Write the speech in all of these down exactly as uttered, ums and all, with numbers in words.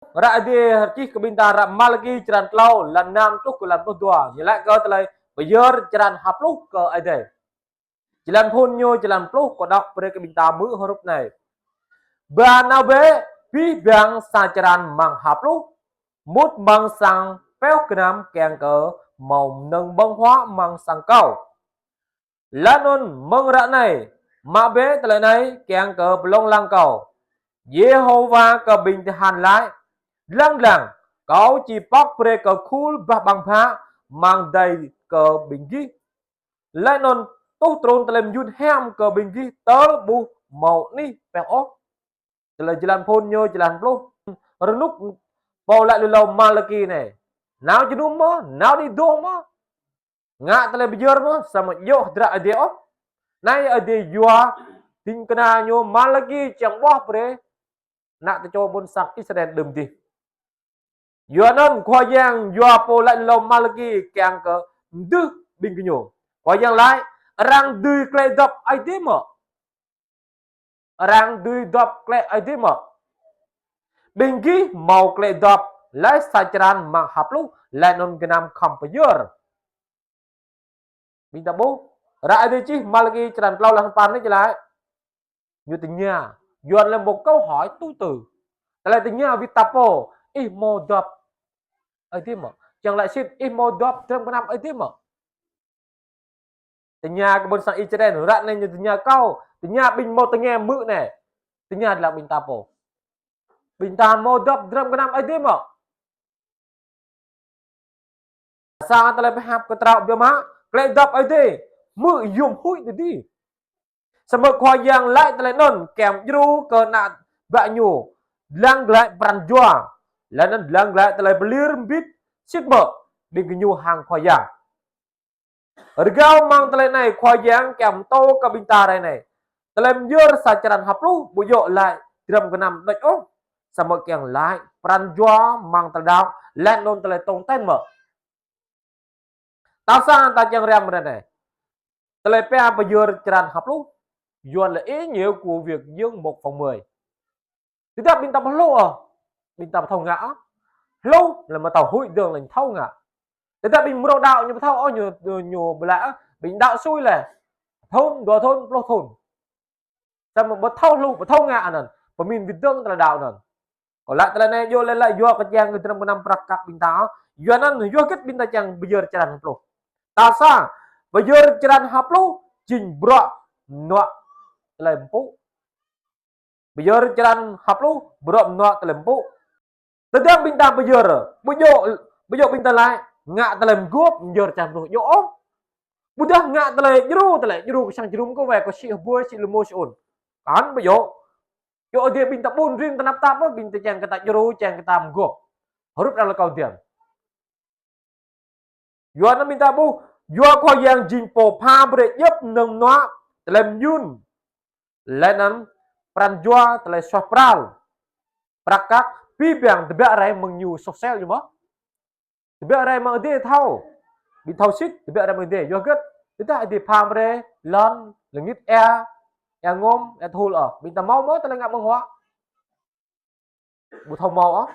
Ră Ơi Adai čih kơ ƀing ta ră Malaki črăn klâo, lan năm truh kơ lan pluh dua. Ñu laĭ kơ tơlơi pơyơr črăn ha pluh kơ Ơi Adai. Jơlan phŭn ñu, jơlan pluh, kâo đŏk brơi kơ ƀing ta hmư̆ hrup anai. Ba nao bĕ, abih bang sa črăn amăng ha pluh, mŭt amăng sang pioh gơnam kiăng kơ hmâo mơnơ̆ng ƀơ̆ng huă amăng sang Kâo. Laih anŭn mơ̆ng ră anai, mă bĕ tơlơi anai kiăng kơ pơlông lăng Kâo. Yêhôwa kơ ƀing tơhan laĭ: Dlăng dlăng, Kâo či pŏk brơi kơ khul bah ƀăng bhă amăng adai kơ ƀing gih. Laih anŭn tuh trŭn tơlơi mơyun hiam kơ ƀing gih tơl ƀu hmâo anih pioh ôh. Tơlơi jơlan phŭn ñu, jơlan pluh. Rơnŭk pô laĭ lui hlâo Malaki anai. Nao jơnum mơ̆, nao đĭ dŏ mơ̆. Ngă tơlơi pơyơr mơ̆, samơ̆ djơ̆ hơdră Ơi Adai ôh. Anai Ơi Adai yua ding kơna ñu Malaki čang ƀuah brơi ană tơčô ƀôn sang Israel đưm dih. Yua anŭn Khua Yang yua pô laĭ lui hlâo Malaki kiăng kơ mơdưh ƀing gơñu. Khua Yang laĭ: Arăng dưi klĕ dŏp Ơi Adai mơ̆? Arăng dưi dŏp klĕ Ơi Adai mơ̆? Ƀing gih hmâo klĕ dŏp laih sa črăn amăng ha pluh, laih anŭn gơnam khŏm pơyơr. Ƀing ta ƀuh, ră Ơi Adai čih Malaki črăn klâo lan sapăn anai či laĭ. Ñu tơña, Yuan lĕ một câu hỏi tu từ. Tơlơi tơña wĭt ta pô, ih hmâo dŏp Ơi Adai mơ̆? Čang laĭ sĭt, ih hmâo dŏp dram gơnam Ơi Adai mơ̆? Tơña kơ ƀôn sang Israel, ră anai ñu tơña kâo, tơña ƀing hmâo tơngia hmư̆ anai. Tơña lăng ƀing ta pô. Ƀing ta hmâo dŏp dram gơnam Ơi Adai mơ̆? Sa tơlơi pơhiăp kơtrâo biă mă, klĕ dŏp Ơi Adai, hmư̆ yôm huĭ tơdơi. Samơ̆ Khua Yang laĭ tơlơi anŭn, kiăng djru kơ ană bă ñu, dlăng glaĭ pran jua, laih anŭn dlăng glaĭ tơlơi pơlir mbĭt, sĭt mơ̆, ƀing gơñu hăng Khua Yang. Rơgao amăng tơlơi anai Khua Yang kiăng pơtô kơ ƀing ta ră anai. Tơlơi pơyơr sa črăn ha pluh, ƀu djơ̆ laĭ dram gơnam đôč ôh. Samơ̆ kiăng laĭ pran jua amăng tơlơi đaŏ, laih anŭn tơlơi tong ten mơ̆. Tal sa ta čang răm ră anai. Tơlơi pia pơyơr črăn ha pluh, Yuan lĕ ý nghĩa của việc dâng một phần mười. Tơdah ƀing ta ƀu hluh ôh, ƀing ta ƀu thâo ngă ôh. Hluh lĕ mơ̆ thâo, huĭ dơ̆ng lĕ thâo ngă. Tơdah ƀing mrô đaŏ ñu ƀu thâo ôh, ñu, ñu, ñu ƀu laĭ ôh, ƀing đaŏ sui lĕ. Thŭn, dua thŭn, pluh thŭn. Samơ̆ ƀu thâo hluh, ƀu thâo ngă anŭn. Pơmĭn wĭt dơ̆ng tơlơi đaŏ anŭn. Kâo laĭ tơlơi anai yua lĕ laĭ yua kơ kiăng kơ dram gơnam prăk kăk ƀing ta ôh. Yua anŭn yua hơget ƀing ta čang pơyơr črăn ha pluh. Tal sa, pơyơr črăn ha pluh, jing bruă mơnuă tơlơi mpŭ. Pơyơr črăn ha pluh, bruă mơnuă tơlơi mpŭ. Tơdang ƀing ta pơyơr, ƀu djơ̆, ƀu djơ̆ ƀing ta laĭ, ngă tơlơi mơguôp, pơyơr črăn pluh djơ̆ ôh. Ƀôdah ngă tơlơi djru, tơlơi djru kơ sang jơnum kơ wai, kơ sĭ hơbui, sĭ lơmô sĭ ôn. Kăn ƀu djơ̆. Djơ̆ dih ƀing ta ƀun rin tơnap tap, ƀing ta čang kơ ta djru, čang kơ ta mơguôp. Hrup arăng lăi kâo diam. Yua anŭn ƀing ta ƀuh, yua Khua Yang jing pô pha brơi djŏp mơnơ̆ng mơnuă, tơlơi mơyun. Laih anŭn pran jua, tơlơi suaih pral. Prăk kăk, abih bang tơbiă rai mơ̆ng ñu soh sel ñu mơ̆. Tơbiă rai mơ̆ng Ơi Adai thâo. Ƀing thâo sĭt, tơbiă rai mơ̆ng Ơi Adai. Yua hơget, tơdah Ơi Adai pha brơi lŏn, lơngit ia, ia ngŏm, ia thul ôh. Ƀing ta hmâo mơ̆ tơlơi ngă ƀơ̆ng huă. Ƀu thâo hmâo ôh.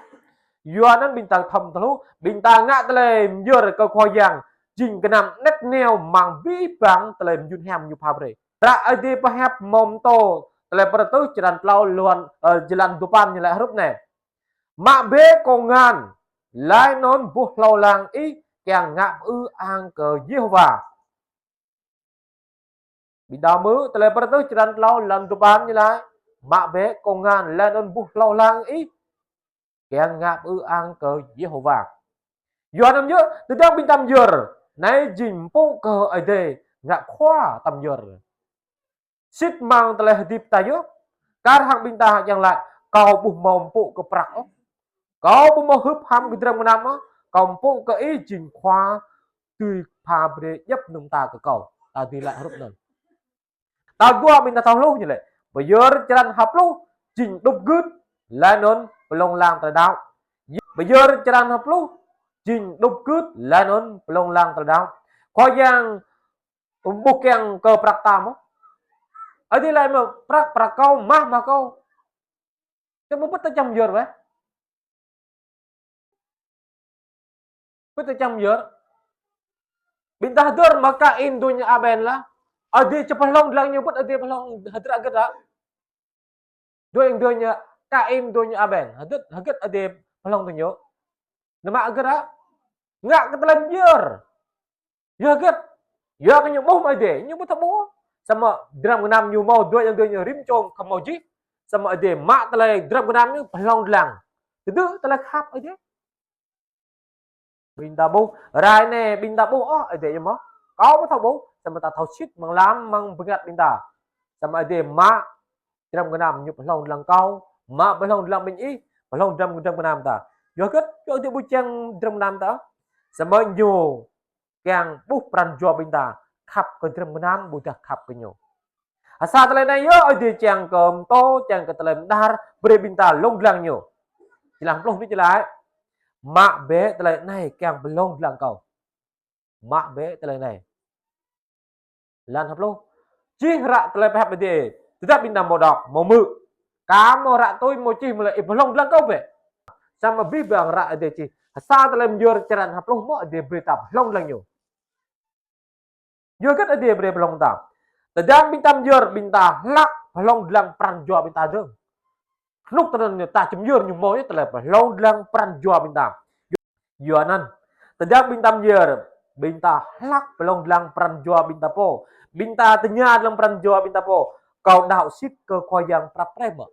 Yua anŭn ƀing ta thâo tơhluh, ƀing ta ngă tơlơi pơyơr kơ Khua Yang, jing gơnam anet neo amăng abih bang tơlơi mơyun hiam ñu pha brơi. Ră Ơi Adai pơhiăp hmâo pơtô, tơlơi Pơrơtuh črăn klâo lan, ơ, jơlan duapăn ñu laĭ hrup anai. Mă bĕ kông ngăn, laih anŭn buh hlâo lăng ih kiăng ngă pơư ang kơ Yêhôwa. Ƀing ta hmư̆ tơlơi Pơrơtuh črăn klâo lan duapăn ñu laĭ. Mă bĕ kông ngăn laih anŭn buh hlâo lăng ih kiăng ngă pơư ang kơ Yêhôwa. Yua anŭn yơh, tơdang ƀing ta pơyơr, anai jing mpŭ kơ Ơi Adai, ngă khua ta pơyơr. Sĭt amăng tơlơi hơdip ta yơh, kar hăng ƀing ta čang laĭ, kâo ƀu hmâo mpŭ kơ prăk ôh. Kâo ƀu hmâo hưp ham kơ dram gơnam ôh, kâo mpŭ kơ ih jing khua dưi pha brơi djŏp mơnơ̆ng ta kơ kâo. Ta dưi laĭ hrup anŭn. Tal dua ƀing ta thâo hluh ñu lĕ. Pơyơr črăn ha pluh, jing đup gưt, laih anŭn pơlông lăng tơlơi đaŏ. Pơyơr črăn ha pluh, jing đup gưt, laih anŭn pơlông lăng tơlơi đaŏ. Khua Yang ƀu kiăng kơ prăk ta mơ̆. Ơi Adai laĭ mơ̆ prăk, prăk kâo, mah, mah kâo. Tơdah ƀu ƀuh ta čang pơyơr weh. Pơ tơ čang myơr. Ƀing ta hơdơr mă Kain dua ñu Abel lah. Adai či pơhlŏng lăng ñu pơ adai pơhlŏng hơdră gơ̆t lah. Dua yang dua ñu Kain dua ñu Abel. Hơdră hơgĕt adai pơhlŏng dua ñu. Nă mă gơ̆t lah. Ngă kơ tơlơi myơr. Yua hơgĕt. Yua kơ ñu ƀuh mă adai. Ñu ƀu thâo ƀuh. Samơ̆ dram gơnam ñu hmâo dua yang dua ñu rĭm čô khŏm hmâo jih. Samơ̆ adai mă tơlơi dram gơnam ñu pơhlŏng lăng. Tơdơi tơlơi khăp adai. Ƀing ta ƀuh, rai anai ƀing ta ƀuh ôh, adai yơh mơ̆. Kâo ƀu thâo ƀuh, samơ̆ ta thâo sĭt, mơ̆ng lăm, mơ̆ng bơngăt ƀing ta. Samơ̆ adai mă, dram gơnam ñu pơhlŏng lăng kâo, mă pơhlŏng lăng ƀing ih, pơhlŏng dram, dram gơnam ta. Yua hơgĕt, yua adai ƀu čang dram gơnam ta. Samơ̆ ñu kiăng ƀuh pran jua ƀing ta, khăp kơ dram gơnam, ƀôdah khăp kơ ñu. Hă sa tơlơi anai yơh, adai čang kơ pơtô, čang kơ tơlơi mơđar, brơi ƀing ta lông lăng ñu. Čơlan pluh anai čơlai. Mă bĕ tơlơi anai kiăng pơhlŏng lăng kâo. Mă bĕ tơlơi anai. Lan hơpluh. Čih ră tơlơi pơhiăp adai. Tơdah ƀing ta hmâo đŏk, hmâo hmư̆. Kar hmâo ră tui hmâo čih mơ̆ lĕ, ih pơhlŏng lăng kâo bĕ. Samơ̆ abih bang ră adai čih. Hă sa tơlơi myơr čơlan hơpluh mơ̆ adai brơi ta pơhlŏng lăng ñu. Yua hơgĕt adai brơi pơhlŏng ta. Tơdang ƀing ta myơr, ƀing ta hlak pơhlŏng lăng pran jua ƀing ta dơ̆ng. Hnŭk tơnăn ñu ta či myơr ñu hmâo yơh tơlơi pơhlŏng lăng pran jua ƀing ta. Yua anŭn. Tơdang ƀing ta myơr, ƀing ta hlak pơhlŏng lăng pran jua ƀing ta pô. Ƀing ta tơña lăng pran jua ƀing ta pô. Kâo đaŏ sĭt kơ Khua Yang prăp pre mơ̆.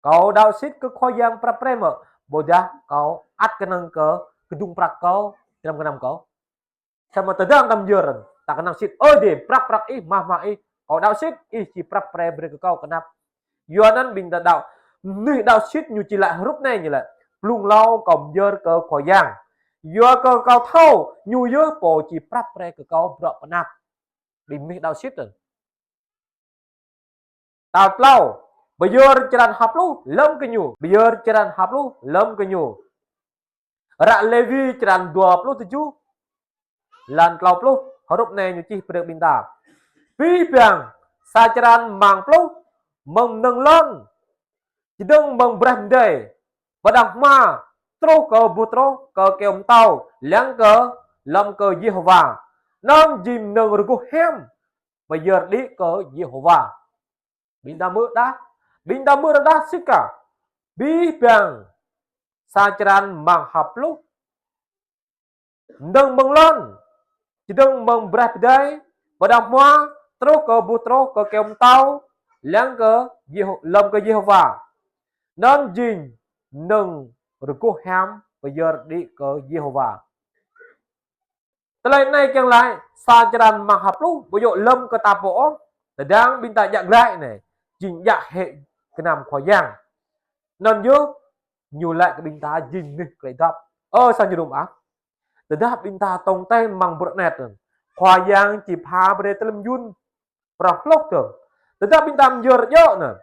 Kâo đaŏ sĭt kơ Khua Yang prăp pre mơ̆, ƀôdah kâo ăt kơnơ̆ng kơ kơdŭng prăk kâo, dram gơnam kâo. Samơ̆ tơdang ta myơr, ta kơnơ̆ng sĭt, ơ adai, prăp prăk ih, mah mah ih, kâo đaŏ sĭt, ih či prăp pre brơi kơ kâo kơnăp. Yua anŭn ƀing ta đaŏ, mơnuih đaŏ sĭt ñu či laĭ hrup anai ñu laĭ, blung hlâo kâo myơr kơ Khua Yang. Yua kơ kâo thâo, ñu yơh pô či prăp pre kơ kâo bruă pơanăp. Ƀing mơnuih đaŏ sĭt anŭn. Tal klâo, Pơyơr črăn hapluh lơ̆m kơ ñu. Pơyơr črăn hapluh lơ̆m kơ ñu. Hră Lêwi črăn dua pluh tơjuh, lan klâo pluh, hrup anai ñu čih brơi ƀing ta. Abih bang sa črăn mơ̆ng pluh, mơ̆ng mơnơ̆ng lŏn, čơdơ̆ng mơ̆ng braih mơdai, pơđah hmua, truh kơ ƀuh truh kơ kơyâo pơtâo, lăng kơ lŏm kơ Yêhôwa. Anŭn jing mơnơ̆ng rơgoh hiam, pơyơr đĭ kơ Yêhôwa. Ƀing ta hmư̆ đah, ƀing ta hmư̆ rơđah sĭt kah. Abih bang sa črăn mơ̆ng hapluh, mơnơ̆ng mơ̆ng lŏn, čơdơ̆ng mơ̆ng braih pơdai, pơđah hmua, truh kơ ƀuh truh kơ kơyâo pơtâo, lăng kơ Yêhô-, lŏm kơ Yêhôwa. Anŭn jing mơnơ̆ng rơgoh hiam, pơyơr đĭ kơ Yêhôwa. Tơlơi anai kiăng laĭ, sa črăn mơ̆ng hapluh, ƀu djơ̆ lơ̆m kơ ta pô ôh, tơdang ƀing ta djă glaĭ anai, jing djă hĭ gơnam Khua Yang. Anŭn yơh, ñu laĭ kơ ƀing ta jing mơnuih klĕ dŏp. Ơ sang jơnum ah. Tơdah ƀing ta tong ten mơ̆ng bruă anet anŭn, Khua Yang či pha brơi tơlơi mơyun prŏng hloh dơ̆ng. Tơdah ƀing ta myơr djơ̆ anŭn,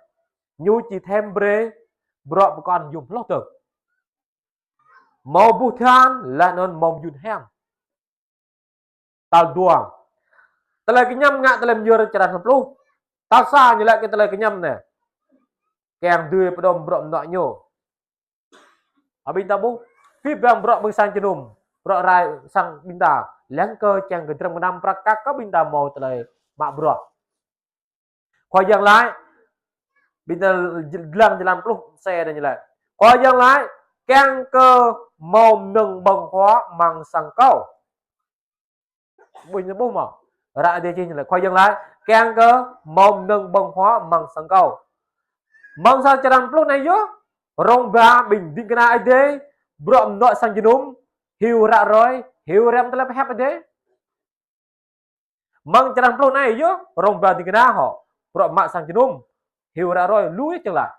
ñu či thêm brơi bruă pơkŏn yôm hloh dơ̆ng. Hmâo ƀuh tơhan, laih anŭn hmâo mơyun hiam. Tal dua. Tơlơi kơñăm ngă tơlơi myơr črăn hapluh. Tal sa ñu laĭ kơ tơlơi kơñăm anai. Kiăng dưi pơđŏm bruă mơnuă ñu. Ơ ƀing ta ƀuh. Abih bang bruă ƀing sang jơnum. Bruă rai sang ƀing ta. Lăng kơ čang kơ dram gơnam prăk kăk kơ ƀing ta hmâo tơlơi mă bruă. Khua Yang laĭ, ƀing ta lăng črăn pluh sa anai ñu laĭ. Khua Yang laĭ, kiăng kơ hmâo mơnơ̆ng ƀơ̆ng huă amăng sang kâo. Ƀuh ñu ƀuh mơ̆. Hră Adai čih ñu laĭ. Khua Yang laĭ, kiăng kơ hmâo mơnơ̆ng ƀơ̆ng huă amăng sang kâo. Amăng sa črăn pluh anai yơh, rông ba ƀing ding kơna Adai, bruă mơnuă sang jơnum, hyu ră ruai, hyu răm tơlơi pơhiăp Adai. Amăng črăn pluh anai yơh, rông ba ding kơna hŏ, bruă mă sang jơnum, hyu ră ruai, lui čơlah.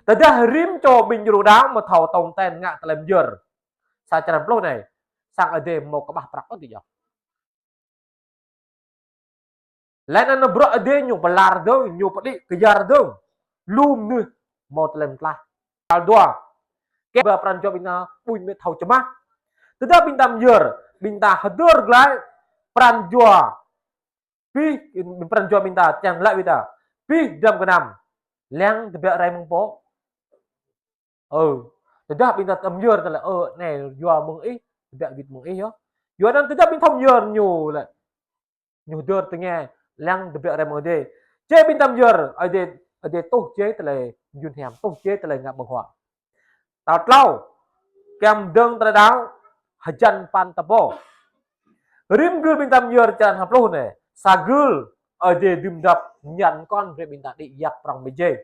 Tơdah rĭm čô ƀing djru đaŏ mơ̆ thâo tong ten ngă tơlơi myơr. Sa črăn pluh anai, sang Adai hmâo kơƀah prăk ôh tui yơh. Laih anŭn bruă Adai ñu pơlar dơ̆ng, ñu pơđĭ kơyar dơ̆ng. Lu mơnuih hmâo tơlơi mơtlaih. Tal dua. Kơ ba pran jua ƀing ta ƀuñ mĕt thâo čơmah. Tơdah ƀing ta myơr, ƀing ta hơdơr glaĭ pran jua. Abih pran jua ƀing ta, čang laĭ ƀing ta. Abih dram gơnam. Lăng tơbiă rai mơ̆ng pô. Ơ. Tơdah ƀing ta tơm yơr tơlơi, ơ, anai yua mơ̆ng ih, tơbiă wĭt mơ̆ng ih yơh. Yua anŭn tơdah ƀing ta tơm yơr ñu lĕ, ñu hơdơr tơngia, lăng tơbiă rai mơ̆ng Ơi Adai. Jai ƀing ta tơm yơr, Ơi Adai, Ơi Adai tuh jai tơlơi mơyun hiam, tuh jai tơlơi ngă ƀơ̆ng huă. Tal klâo, kiăng dơ̆ng tơlơi đaŏ, hơjăn păn ta pô. Rĭm gưl ƀing ta tơm yơr črăn ha pluh anai, sa gưl, Ơi Adai dưm dăp ñăn kŏn brơi ƀing ta đĭ yak prŏng mơjai.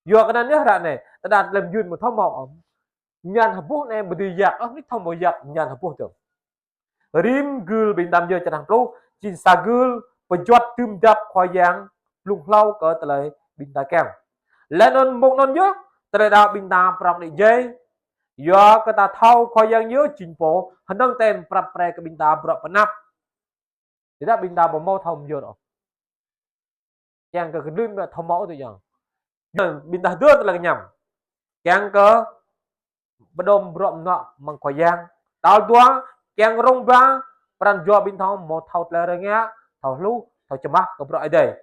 Yua kơ anŭn yơh ră anai, tơdah tơlơi mơyun mơ̆ thâo hmâo ôh. Ñăn ha boh anai ƀu dưi yak, ôh, nik thâo hmâo yak ñăn ha boh dơ̆ng. Rĭm gưl ƀing ta tơm yơr črăn ha pluh, jing sa gưl pơjuăt dưm dăp Khua Yang blung hlâo kơ tơlơi ƀing ta kiăng. Laih anŭn mơ̆ng anŭn yơh, tơlơi đaŏ ƀing ta prŏng đĭ jai. Yua kơ ta thâo Khua Yang yơh jing pô hơnơ̆ng ten prăp pre kơ ƀing ta bruă pơanăp. Tơdah ƀing ta ƀu hmâo thâo tơm yơr ôh. Kiăng kơ kơdlưn ƀu thâo hmâo tui yơh. Ƀing ta hơdơr tơlơi kơñăm. Kiăng kơ pơđŏm bruă mơnuă mơ̆ng Khua Yang. Tal dua, kiăng rông ba pran jua ƀing ta hmâo thâo tơlơi rơngiă, thâo hluh, thâo čơmah kơ bruă Ơi Adai.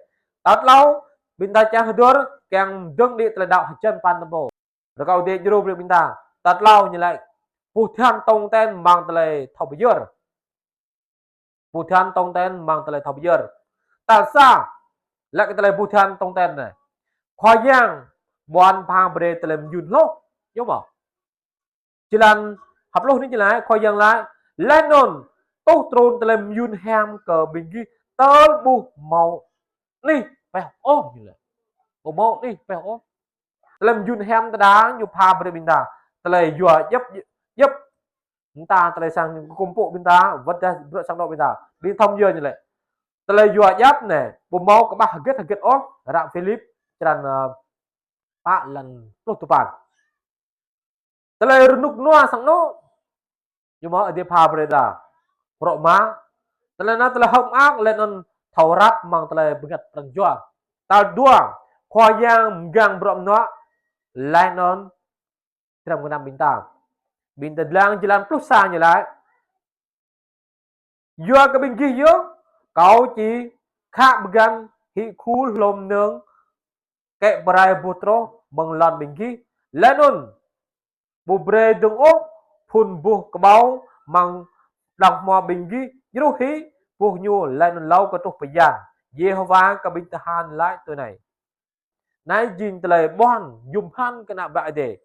Tal klâo, ƀing ta kiăng hơdơr, kiăng dơ̆ng đĭ tơlơi đaŏ hơjăn păn ta pô. Rơkâo Ơi Adai djru brơi ƀing ta. Tal klâo ñu laĭ, ƀu thâo tong ten mơ̆ng tơlơi thâo pơyơr. Ƀu thâo tong ten mơ̆ng tơlơi thâo pơyơr. Tal sa, laĭ kơ tơlơi ƀu thâo tong ten anai. Khua Yang ƀuăn pha brơi tơlơi mơyun hloh. Yơh mơ̆? Črăn ha pluh anai ñu laĭ, Khua Yang laĭ, laih anŭn tuh trŭn tơlơi mơyun hiam kơ ƀing gih tơl ƀu hmâo anih pioh ôh ñu laĭ. Ƀu hmâo anih pioh ôh. Tơlơi mơyun hiam tơdah ñu pha brơi ƀing ta. Tơlơi yua djŏp, djŏp. Ƀing ta tơlơi sang kơkuh pơpŭ ƀing ta, wơ̆t dah bruă sang anŏ ƀing ta. Ƀing ta tơm yơr ñu laĭ. Tơlơi yua djŏp anai, ƀu hmâo kơƀah hơget hơget ôh, ră Philip, črăn, ơ, pă lăn pluh tơpăn. Tơlơi rơnŭk rơnua sang anŏ. Ñu mơ̆ Ơi Adai pha brơi ta. Bruă mă. Tơlơi anŭn tơlơi hơ̆k mơak, laih anŭn thâo răp mơ̆ng tơlơi bơngăt pran jua. Tal dua, Khua Yang mơgang bruă mơnuă, laih anŭn dram gơnam ƀing ta. Ƀing ta lăng jơlan pluh sa ñu laĭ. Yua kơ ƀing gih yơh, kâo či khă pơgăn hĭ khul hlô mơnơ̆ng kĕ pơrai boh troh mơ̆ng lŏn ƀing gih. Laih anŭn ƀu brơi dơ̆ng ôh phŭn boh kơƀâo mơ̆ng đang hmua ƀing gih, djru hĭ boh ñu laih anŭn hlâo kơ truh pơyan. Yêhôwa kơ ƀing tơhan laĭ tui anai. Anai jing tơlơi ƀuăn, jum hăn kơ ană ƀă Ơi Adai.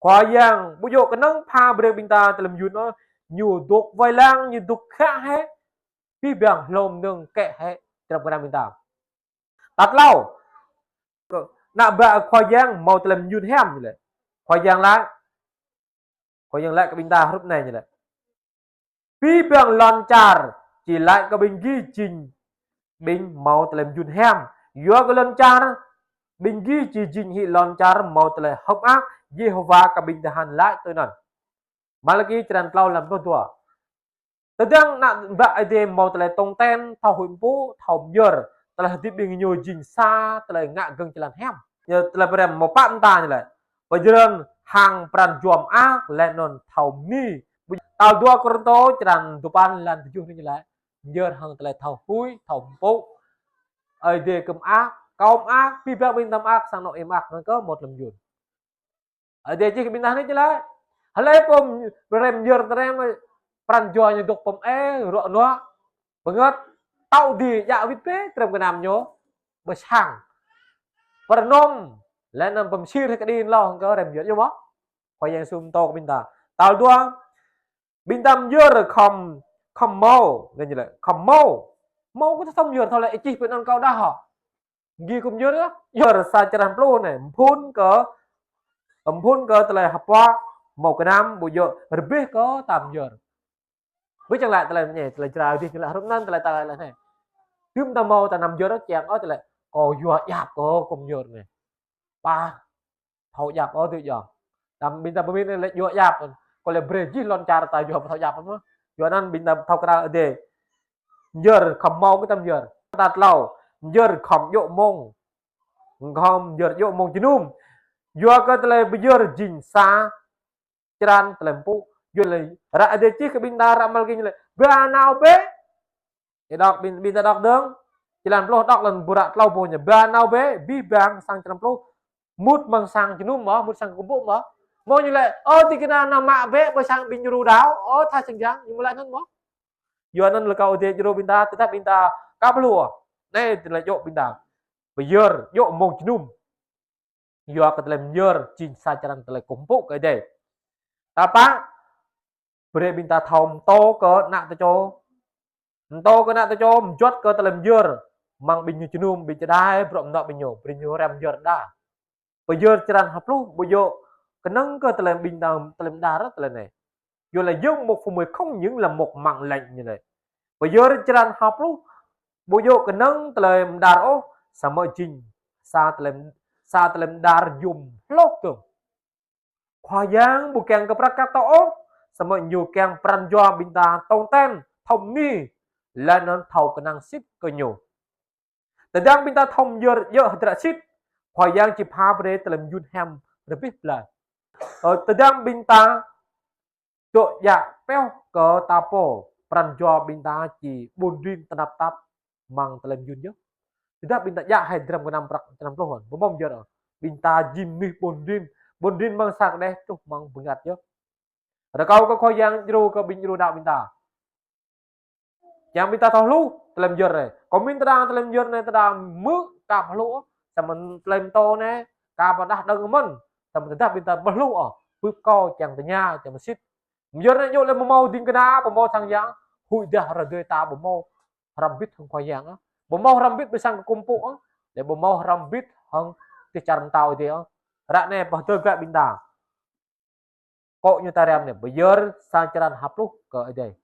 Khua Yang ƀu djơ̆ kơnơ̆ng pha brơi ƀing ta tơlơi mơyun ôh, ñu dŏ wai lăng, ñu dŏ khă hĭ, abih bang hlô mơnơ̆ng kĕ hĭ, dram gơnam ƀing ta. Tal klâo, ană ƀă Khua Yang hmâo tơlơi mơyun hiam ñu laĭ. Khua Yang laĭ, Khua Yang laĭ kơ ƀing ta hrup anai ñu laĭ. Abih bang lŏn čar či laĭ kơ ƀing gih jing ƀing hmâo tơlơi mơyun hiam. Yua kơ lŏn čar ƀing gih či jing hĭ lŏn čar hmâo tơlơi hơ̆k mơak, Yêhôwa kơ ƀing tơhan laĭ tui anŭn. Malaki črăn klâo lăm pluh dua. Tơdang ană ƀă Ơi Adai hmâo tơlơi tong ten, thâo huĭ pơpŭ, thâo pơyơr, tơlơi hơdip ƀing ñu jing sa tơlơi ngă gơ̆ng jơlan hiam. Yua tơlơi pơrem hmâo pă mơta ñu laĭ. Pơjơlan hăng pran jua mơak, laih anŭn thâo bơni. Tal dua Kôrintô črăn duapăn lăn tơjuh anai ñu laĭ. Pơyơr hăng tơlơi thâo huĭ, thâo pơpŭ. Ơi Adai kơ mơak, kâo mơak, abih bang ƀing ta mơak, sang anŏ ih mơak, anŭn kơ hmâo tơlơi mơyun. Ơi Adai čih kơ ƀing ta anai čih laĭ. Hlơi pô rem yơr tơrem pran jua ñu dŏ pơm ê, ruă nuă, bơngơ̆t, tŏ đĭ djă wĭt bĕ, dram gơnam ñu pơsang, pơrơnŏm, laih anŭn pơmsir hĭ kơđi hlâo hăng kơ rem yơr, yơh mơ̆? Khua Yang Yêsu pơtô kơ ƀing ta. Tal dua, ƀing ta pơyơr khŏm, khŏm hmâo, anai ñu laĭ, khŏm hmâo. Hmâo kơ ta tơm yơr thâo laĭ ih čih pơ anŭn kâo đah hŏ. Gih kơ pơyơr yơh, yơr sa črăn pluh anai, mơphŭn kơ, mơphŭn kơ tơlơi hơpuă, hmâo gơnam, ƀu djơ̆ rơbeh kơ ta pơyơr. Ƀu čang laĭ tơlơi anai, tơlơi jrao dih, tơlơi hrup anŭn, tơlơi ta laĭ anai. Tơm ta hmâo ta anăm yơr čang ôh, tơlơi kâo yua djăp kơ kâo pơyơr anai. Pă, thâo djăp ôh tui yơh. Tơm ƀing ta pơmĭn lĕ yua djăp. Kâo lĕ brơi jih lŏn čar ta yua thâo djăp mơ̆. Yua anŭn ƀing ta thâo krăn Ơi Adai. Pơyơr khŏm hmâo kơ ta pơyơr. Tal klâo, pơyơr khŏm djơ̆ mông. Khŏm pơyơr djơ̆ mông jơnum. Yua kơ tơlơi pơyơr jing sa črăn tơlơi pơpŭ. Yua lĕ ră Ơi Adai čih kơ ƀing ta ră Malaki ñu laĭ. Ba nao bĕ. Ih đŏk ƀing, ƀing ta đŏk dơ̆ng. Črăn pluh đŏk lăn ƀu ră klâo boh ñu. Ba nao bĕ, abih bang sang črăn pluh. Mŭt mơ̆ng sang jơnum mơ̆, mŭt sang kơkuh pơpŭ mơ̆. Mơ̆ ñu laĭ, ơ, ding kơna nao mă bĕ ƀơi sang ƀing djru đaŏ, ơ, tha sang yang, ñu mơ̆ laĭ anŭn mơ̆. Yua anŭn rơkâo Ơi Adai djru ƀing ta, tơdah ƀing ta ka ƀlŭ, anai tơlơi djơ̆ ƀing ta. Pơyơr, djơ̆ mơ̆ng jơnum. Yua kơ tơlơi pơyơr, jing sa črăn tơlơi kơkuh pơpŭ kơ Ơi Adai. Ta pă, brơi ƀing ta thâo pơtô kơ ană tơčô. Pơtô kơ ană tơčô, pơjuăt kơ tơlơi pơyơr. Mơ̆ng ƀing ñu jơnum, ƀing čơđai, bruă mơnuă ƀing ñu, brơi ñu răm pơyơr đa. Pơyơr črăn ha pluh, ƀu djơ̆ kơnơ̆ng kơ tơlơi ƀing ta, tơlơi pơđar, tơlơi anai. Yua laĭ dưi một phần mười không những là một mạng lệnh ñu laĭ. Pơyơr črăn ha pluh, ƀu djơ̆ kơnơ̆ng tơlơi pơđar ôh, samơ̆ jing sa tơlơi, sa tơlơi pơđar yôm hloh kơ̆ng. Khua Yang ƀu kiăng kơ prăk kăk tŏ ôh, samơ̆ ñu kiăng pran jua ƀing ta tong ten, thâo mơni, laih anŭn thâo kơnang sĭt kơ ñu. Tơdang ƀing ta thâo pơyơr djơ̆ hơdră sĭt, Khua Yang či pha brơi tơlơi mơyun hiam rơbeh blah. Ơ, tơdang ƀing ta dŏ djă pioh kơ ta pô, pran jua ƀing ta či ƀun rin tơnap tap mơ̆ng tơlơi mơyun yơh. Tơdah ƀing ta djă hai dram gơnam prăk dram pluh, ƀu mơ̆ pơyơr, ƀing ta jing mơnuih ƀun rin, ƀun rin mơ̆ng sa kơđeh truh mơ̆ng bơngăt yơh. Rơkâo kơ Khua Yang djru kơ ƀing djru đaŏ ƀing ta. Kiăng ƀing ta thâo hluh tơlơi pơyơr anai. Kơ mĭn tơdang tơlơi pơyơr anai tơdang mơ̆ ka ƀlŭ, samơ̆ tơlơi pơtô anai ka pơđah đơ̆ng mơ̆n. Samơ̆ tơdah ƀing ta ƀlŭ, ơ, bưp kâo kiăng tơña, kiăng mơsĭt. Pơyơr anai djơ̆ lĕ ƀu mâo ding kơna, ƀu mâo sang yang, huĭ dah rơdơi ta ƀu mâo hrăm bit hăng Khua Yang, ơ. Ƀu mâo hrăm bit ƀơi sang kơkuh pơpŭ, ơ. Lĕ ƀu mâo hrăm bit hăng tơlơi čar pơtao Ơi Adai, ơ. Ră anai pơhơdơr gah ƀing ta. Kơ ñu ta răm anai, pơyơr sa črăn ha pluh kơ Ơi Adai.